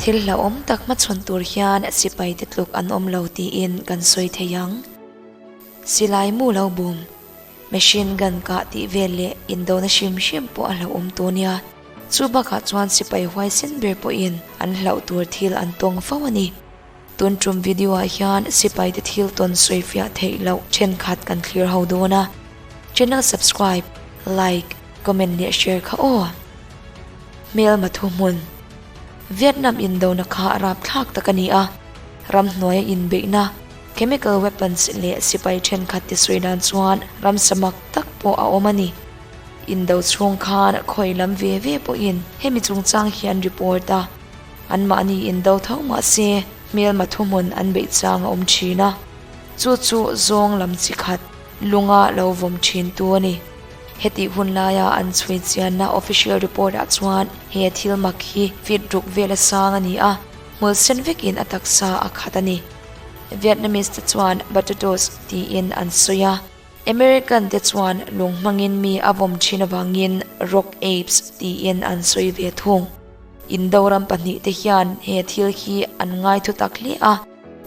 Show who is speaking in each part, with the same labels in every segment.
Speaker 1: Thil hlauhawm tak hmachhawn tur hian sipai te tluk an awm lo tiin kan sawi thei ang. Silai mu lo bum, machine gun kah tih vel leh indona hrim hrim pawh a hlauhawm tu nia. Chu bakah chuan sipai huaisen ber pawhin an hlauh tur thil an tawng fo a ni. Tun tum video ah hian sipai te thil tawn sawi fiah theih loh thenkhat kan thlir ho dawn a. Channel subscribe, like, comment leh share kha aw. Hmelma thuhmun. Vietnam indona kha rapthlak tak a ni a, ramhnuaia inbeihna, chemical weapons leh sipai thenkhat te sawi dan chuan ram samak tak pawh a awm a ni. Indo chhung khan khawi lam ve ve pawhin hemi chungchang hian report a, anmahni indo tho mah se hmelma thuhmun an beih chang a awm thin a, chu chu zawng lam chi khat lunga lo vawm thin tu a ni. Hetih hun laia an chhui chianna official report ah chuan he thil mak hi feet ruk vel a sang a ni a, hmul sen vekin a taksa a khat a ni. Vietnamese te chuan Batutos tiin an sawi a, American te chuan lung hmangin mi a vawm thin avangin Rock Apes tiin an sawi ve thung. Indo ram pahnihte hian he thil hi an ngai thu tak hle a.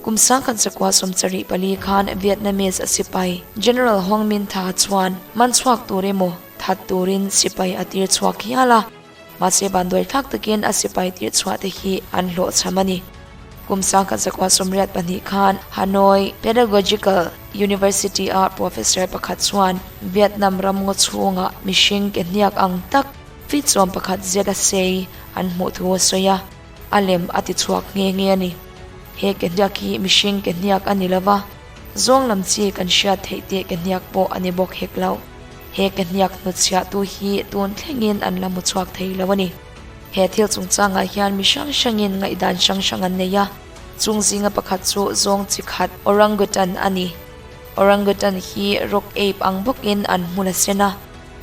Speaker 1: Kum sangkhat zakua 74 khan Vietnamese sipai General Hoang Minh Tha chuan man chhuak tur emaw that turin sipai a tir chhuak hial a, mahse vanduai thlak takin a sipai tir chhuah te hi an hlawhchham a ni. Kum 1982 khan Hanoi Pedagogical University-a professor pakhat chuan Vietnam ram ngaw chhungah mihring ke hniak ang tak feet 11 zet a sei an hmuh thu a sawi a. A lem a ti chhuak nghe nghe a ni. He ke hniak hi mihring ke hniak a ni lo va, zawng lam chi kan hriat theih teh ke hniak pawh a ni bawk hek lo. He ke hniak hnutchhiahtu hi tun thlengin an la hmu chhuak thei lo a ni. He thil chungchangah hian mi hrang hrangin ngaihdan hrang hrang an nei a, chung zinga pakhat chu zawng chi khat orangutan a ni. Orangutan hi rock ape ang bawkin an hmun a sen a,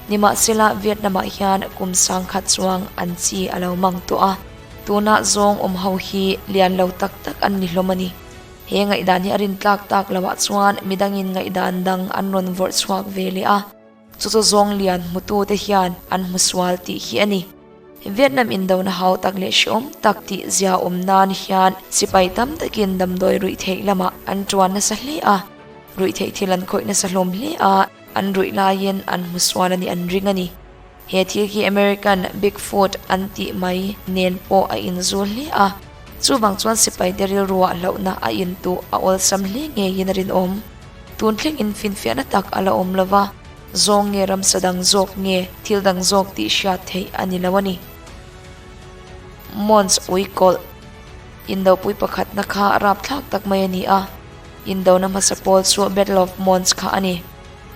Speaker 1: Nimahsela, Vietnam-ah hian kum sangkhat chuang an chi a lo mang tawh a, tunah zawng awm ho hi lian lo tak tak an ni hlawm a ni. He ngaihdan hi a rintlak tak loah chuan midangin ngaihdan dang an rawn vawrh chhuak ve leh a, chu chu zawng lian hmutute hian an hmu sual tih hi a ni. Vietnam indona hau tak leh hreawm tak tih zia awm nan hian sipai tam takin damdawi ruih theih lamah an tuan nasa hle a, ruih theih thil an khawih nasa hlawm hle a, An ruih laiin an hmu sual a nih an ring a ni. He thil hi American Bigfoot an tih mai nen pawh a inzul hle a, chuvang chuan sipaite rilruah hlauhna a intuh a awlsam hle ngeiin a rinawm. Tun thlengin finfiahna tak a la awm lo va, zawng nge ramsa dang zawk nge thil dang zawk tih hriat theih a ni lo a ni. Mons Uikawlh Indopui pakhatna kha rapthlak tak mai a ni a. Indona hmasa pawl chu Battle of Mons kha a ni.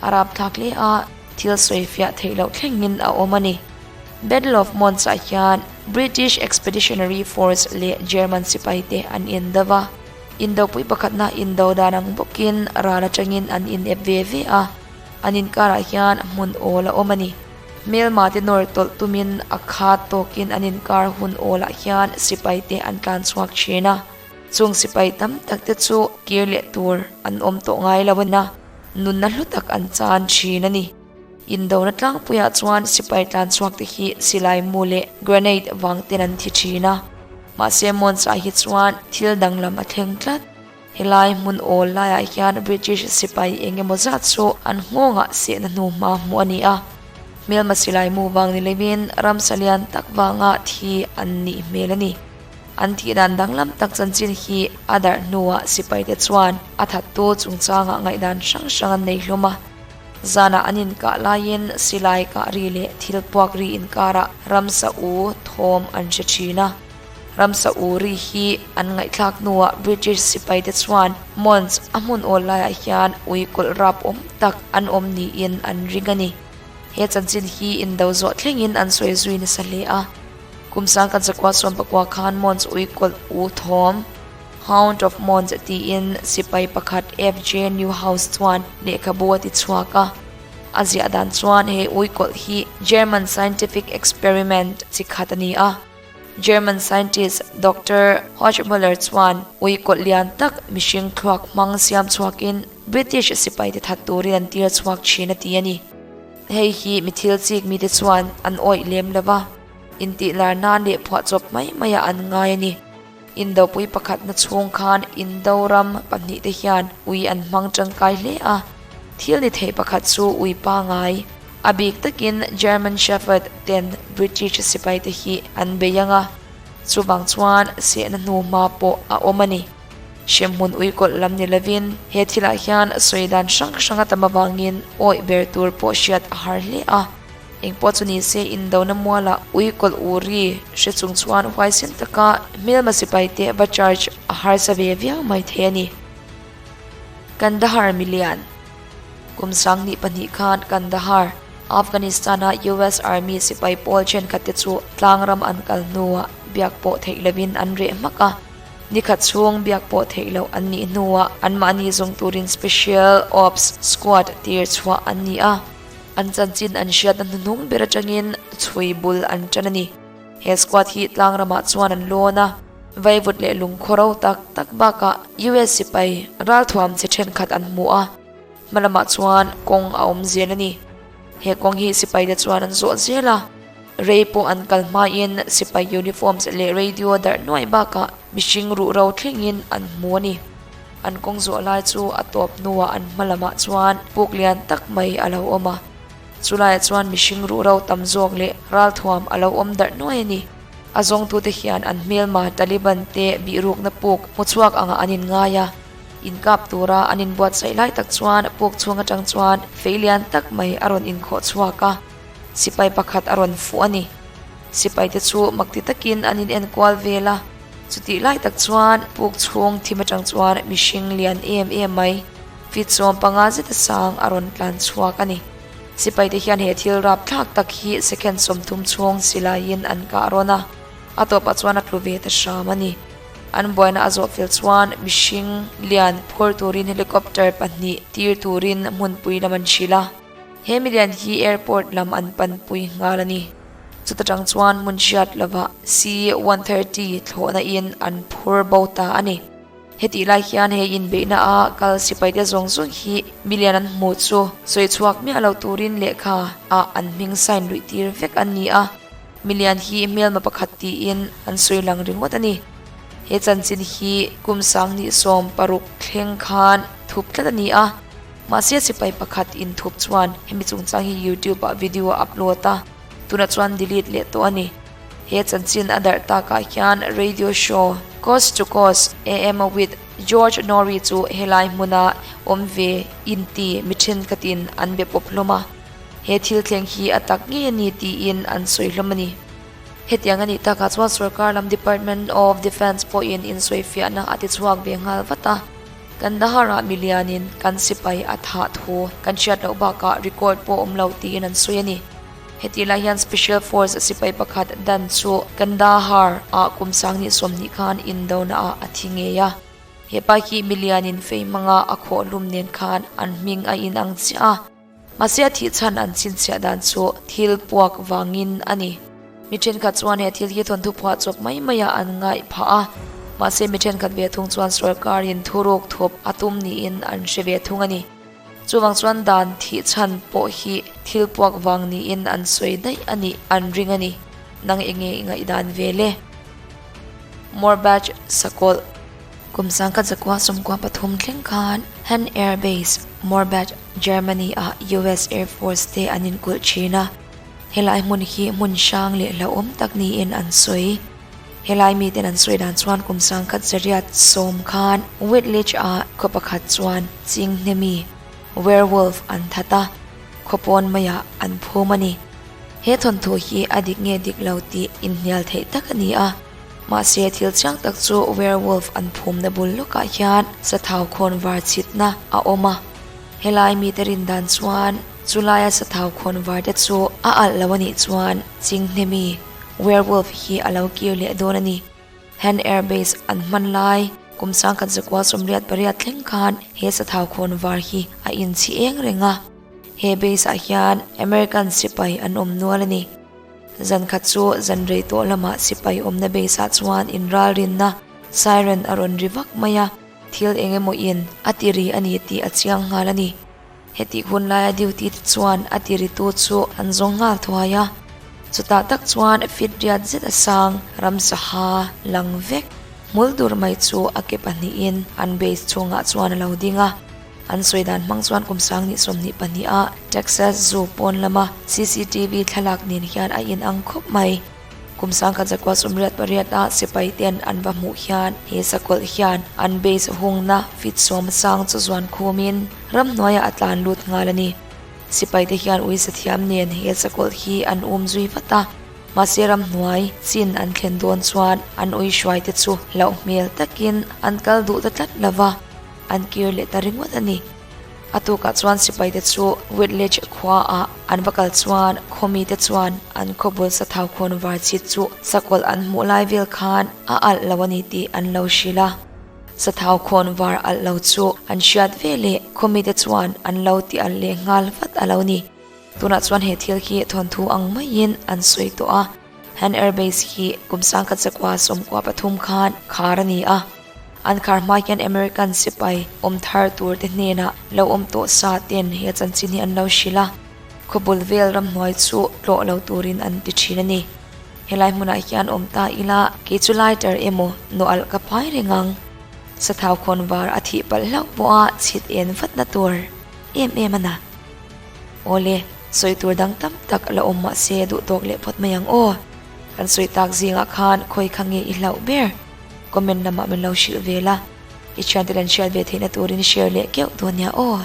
Speaker 1: A rapthlak hle a, thil sawi fiah theih loh thlengin a awm a ni. Battle of Mons ah hian British Expeditionary Force leh German sipai te an indo va. Indopui pakhatna indo dan ang bawkin ral atangin an inep ve ve a, an inkarah hian hmun awl a awm a ni. Hmelma te nawr tawlh tumin a khat tawkin an inkar hun awlah hian sipai te an tlan chhuak thin a. Chung sipai tam tak te chu kir leh tur an awm tawh ngai lo a, nunna hlu tak an chan thin a ni. Indona tlangpuiah chuan sipai tlan chhuak te hi silai mu leh grenade vang ten an thi thin a, mahse Mons-ah hi chuan thil danglam a thleng tlat. Helai hmun awl laiah hian British sipai eng emaw zat chu an nghawngah sehna hnu hma hmuh a ni a, hmelma silai mu vang ni lovin ramsa lian tak vanga thi an nih hmel a ni. An thih dan danglam tak chanchin hi a darh hnuah sipaite chuan a thattu chungchangah ngaihdan hrang hrang an nei hlawm a. Zanah an inkah laiin silai kah ri leh thil puak ri inkarah ramsa u thawm an hre thin a. Ramsa u ri hi an ngaihthlak hnuah British sipaite chuan Mons a hmun awl laiah hian ui kawlh rap awm tak an awm niin an ring a ni. He chanchin hi indo zawh thlengin an sawi zui nasa hle a. Kum 1919 khan Mons ui kawlh u thawm, Hound of Mons tiin sipai pakhat FJ Newhouse chuan lehkhabu a ti chhuak a. A ziah dan chuan he ui kawlh hi German scientific experiment chi khat a ni a. German scientist Doctor Hochmuller chuan ui kawlh lian tak mihring thluak hmang siam chhuakin British sipaite that turin an tir chhuak thin a ti a ni. Hei hi mi thil chik mite chuan an awih lem lo va, intih lar nan leh phuahchawp mai maiah an ngai a ni. Indopui pakhatna chhung khan Indo ram pahnihte hian ui an hmang tangkai hle a. Thil ni thei pakhat chu ui pangai. A bik takin German Shepherd ten British sipaite hi an bei ang a, chuvang chuan sehna hnu hma pawh a awm a ni. Hremhmun ui kawlh lam ni lovin he thilah hian sawi dan hrang hrang a tam avangin awih ber tur pawh hriat a har hle a. Engpawh chu ni se indona mualah ui kawlh u ri hre chung chuan huaisen taka hmelma sipaite va charge a harsa ve viau mai thei a ni. Kandahar milian. Kum 2002 khan Kandahar, Afghanistan-a US Army sipai pawl thenkhatte chu tlangram an kal hnuah biak pawh theih lovin an reh hmak a. Nikhat chhung biak pawh theih loh an nih hnuah anmahni zawng turin Special Ops Squad tir chhuah an ni a. An chanchin an hriatna hnuhnung ber atangin chhui bul an tan a ni. He squad hi tlangramah chuan an lawn a, vaivut leh lungkhaw ro tak tak bakah US sipai ralthuam che thenkhat an hmu a, hma lamah chuan kawng a awm zel a ni. He kawng hi sipaite chuan an zawh zel a, rei pawh an kal hmain sipai uniforms leh radio darh nuaih bakah mihring ruh ro thlengin an hmu a ni. An kawng zawh lai chu a tawp hnuah an hma lamah chuan puk lian tak mai a lo awm a. Chulaiah chuan mihring ruhro tam zawk leh ralthuam a lo awm darh nuai a ni. A zawngtute hian an hmelma Taliban te bihrukna puk hmuchhuak angah an inngai a. Inkap tura an inbuatsaih lai tak chuan puk chhung atang chuan fei lian tak mai a rawn inkhawh chhuak a, sipai pakhat a rawn fuh a ni. Sipaite chu makti takin an inenkual vel a, chutih lai tak chuan puk chhung thim atang chuan mihring lian em em mai Feet 15 zeta sang a rawn tlan chhuak a ni. Sipaite hian he thil rapthlak tak hi second 30 chhung silaiin an kah rawn a, a tawpah chuan a tlu ve ta hram a ni. An buaina a zawh fel chuan mihring lian phur turin helicopter pahnih tir turin hmunpui lam an hrilh a. He milian hi airport lam an panpui nghal a ni. Chuta tang chuan hmun hriat lovah C-130 thlawhna in an phur bo ta a ni. Hetih lai hian he inbeihna a kal sipaite zawng zawng hi milian an hmuh chu sawi chhuak miah lo turin lehkha ah an hming sign luih tir vek an ni a, milian hi hmelma pakhat tiin an sawi lang ringawt a ni. He chanchin hi kum 2016 thleng khan thup tlat a ni a, mahse sipai pakhat inthup chuan hemi chungchang hi YouTube ah video a upload a, tunah chuan delete leh tawh a ni. He chanchin a darh takah hian radio show Coast to Coast AM with George Noory chu helai hmuna awm ve inti mi thenkhatin an be pawp hlawm a. He thil thleng hi a tak ngei a ni tiin an sawi hlawm a ni. Hetiang a nih takah chuan sorkar lam Department of Defence pawhin insawifiahna a tichhuak ve nghal vat a. Kandahar-ah milianin kan sipai a thah thu kan hriat loh bakah record pawh awm lo tiin an sawi a ni. Hetih lai hian Special Force sipai pakhat dan chu Kandahar ah kum 2020 khan indona ah a thi ngei a. He pa hi milianin fei hmanga a khawh hlum nen khan an hming a inang chiah a. Mahse a thih chhan an chhinchhiah dan chu thil puak vangin a ni. Mi thenkhat chuan he thil hi thawnthu phuah chawp mai maiah an ngaih phah a. Mahse mi thenkhat ve thung chuan sorkarin thuruk thup a tum niin an hre ve thung a ni. Chuvang chuan dan thih chhan pawh hi thil puak vang niin an sawi daih a nih an ring a ni. Nang enge i ngaihdan ve le? Morbach Sakawlh. Kum 1993 thleng khan Hahn Air Base, Morbach, Germany ah US Air Force te an inkulh thin a. Helai hmun hi hmun hrang leh hlauhawm tak niin an sawi. Helai miten an sawi dan chuan kum 1910 khan Wittlich ah khaw pakhat chuan Chinghnemi, werewolf, an that a, khaw pawn maiah an phum a ni. He thawnthu hi a dik nge dik lo tih inhnial theih tak a ni a, mahse thil chiang tak chu werewolf an phumna bul lawkah hian sathau khawn var chhitna a awm a. Helai mite rin dan chuan chulaia sathau khawn var te chu a alh lo a nih chuan Chinghnemi, Werewolf hi a lo kir leh dawn a ni. Hahn Air Base an hman lai kum 1988 thleng khan he sathau khawn var hi a inchhi eng reng a. He base ah hian American sipai an awm nual a ni. Zan khat chu zan rei tawh lamah sipai awmna base ah chuan inralrinna siren a rawn ri vak mai a, thil eng emaw in a ti ri a ni tih a chiang nghal a ni. Hetih hun laia duty te chuan a tiritu chu an zawng nghal thuai a, chutah tak chuan fit riat zet a sang ramsa ha lang vek. Hmul dur mai chu a ke pahnihin an base chhungah chuan a lo ding a. An sawi dan hmang chuan kum 20 22 a Texas Zoo pawn lama cctv thlalak nen hian a inang khawp mai. Kum 1988 a sipai ten an va hmuh hian he sakawlh hian an base hungna feet sawm sang chu zuan khumin ramhnuaiah a tlan lut nghal a ni. Sipai te hian ui sathiam nen he sakawlh hi an um zui vat a, mahse ramhnuai chin an thlen dawn chuan an ui hruai te chu hlauh hmel takin an kal duh ta tlat lo va, an kir leh ta ringawt a ni. A tukah chuan sipai te chu Whitledge khua ah an va kal chuan khawmi te chuan an khawbul sathau khawn var chhit chu sakawlh an hmuh lai vel khan a alh lo a ni tih an lo hrilh a. Sathau khawn var alh lo chu an hriat ve leh khawmi te chuan an lo ti alh leh nghal vat a lo ni. Tunah chuan he thil hi thawnthu ang maiin an sawi tawh a. Han Airbase hi kum 1993 khan khar a ni a. An khar hma hian American sipai awm thar tur te hnenah lo awm tawh sa ten he chanchin hi an lo hrilh a. Khawbul vel ramhnuai chu tlawh lo turin an ti thin a ni. Helai hmunah hian awm ta ila kei chu lighter emaw nawh alh ka pai reng ang. Sathau khawn var a thih palh hlauh pawh a chhit en vatna tur em em a na. Awle, sawi tur dang tam tak la awm mah se duh tawk leh phawt mai ang aw. Kan sawi tak zingah khan khawi kha nge i hlauh ber? Comment lamah min lo hrilh ve la. I thiante lan hriat ve theihna turin share leh keuh dawn nia aw.